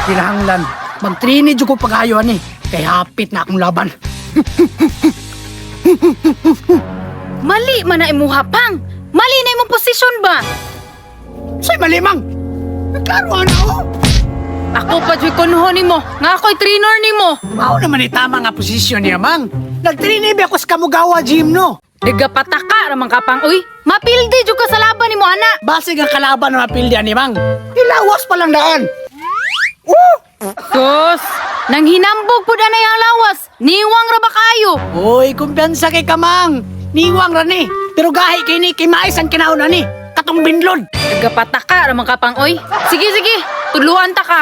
Kinahanglan, mag-training jud ko pag-ayo ani. Kay hapit na akong laban. Mali man na imuha, Pang. Mali na imong posisyon ba? Say mali, Mang! Klaro ana oh! Ako pa jud kunho nimo, nga ako'y trainer nimo. Mao naman ni tama nga posisyon niya, Mang. Nag-training ba ako sa Kamugawa Gym, no? Nagapataka ra man ka, Pang. Uy, mapildi jud ka sa laban nimo ana. Basig ang kalaban na mapildi ani, Mang. Ilawas pa lang daan. Oh! Sus, nang hinambog pud anay ang lawas. Niwang ra ba kayo? Uy, kumpiyansa kay kamang. Niwang ra ni. Pero gahi kay ni kay mais ang kinaon ani. Katong binlod. Nagapataka ra man ka, Pang. Uy, sige sige, tuluan ta ka.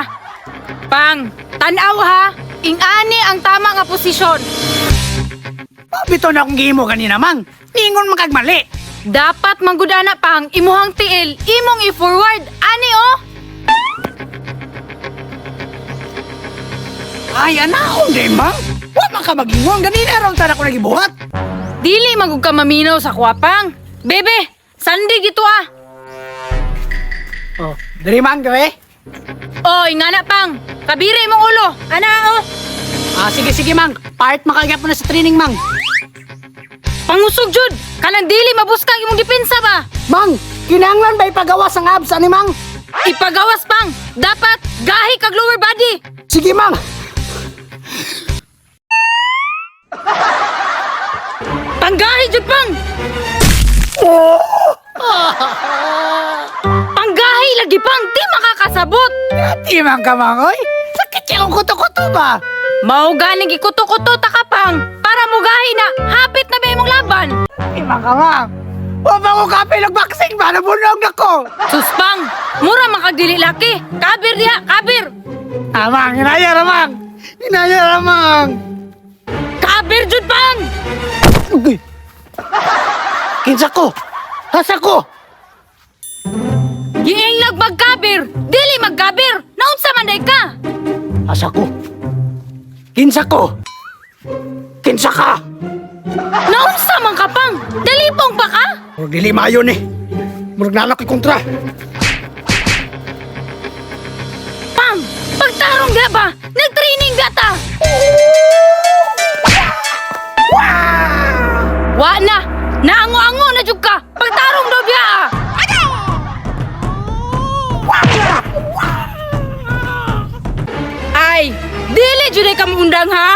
Pang, tan-aw ha. Ingani ang tama nga posisyon. Bito na akong gihimo kanina, Mang. Ningon man kag mali. Dapat manggudana, Pang, imuhang tiil, imong i-forward. Ani oh. Ay, anaon di, Mang. Wa man ka magingon. Ganina raw tan ako nagibuhat. Dili magug ka maminaw sa kuwapang. Bebe, sandig ito ah. Oh, diri, Mang, gawe. Oy, nga na, Pang. Kabiri imong ulo. Ana oh. Ah, sige, sige, Mang. Part makagap na sa training, Mang. Pangusog jud. Kanang dili mabuskag imong depensa ba? Mang, kinahanglan ba ipagawas ang abs ani, Mang? Ipagawas, Pang. Dapat gahi kag lower body. Sige, Mang. Panggahi jud, Pang. Panggahi lagi, Pang. Di makakasabot. Di man ka, Mang, oy. Sakit siya akong kuto-kuto ba? Mao gani gikuto-kuto ta ka, Pang. Para mugahi na hapit na ba imong laban. Di man ka, Mang. Wa ba ko kape nagboxing ba? Nabunog na ko. Sus, Pang. Mura man kag dili laki. Kabir diha, kabir. Ah, Mang, hinaya ra, Mang. Hinaya ra, Mang. Kabir jud, Pang. Uy. Kinsa ko? Hasa ko? Giinglag magkabir, dili magkabir. Naunsa man day ka? Asa ko? Kinsa ko? Kinsa ka? Naunsa man ka, Pang? Dalipong pa ka? Murag dili maayo ni. Murag nalak ko'y kontra. Pang, pagtarong ga ba? Nag-training ga ta. Wa na. Naango-ango na jud ka. Pagtarong daw biya. Ah. Ay, dili jud ay ka muundang ha.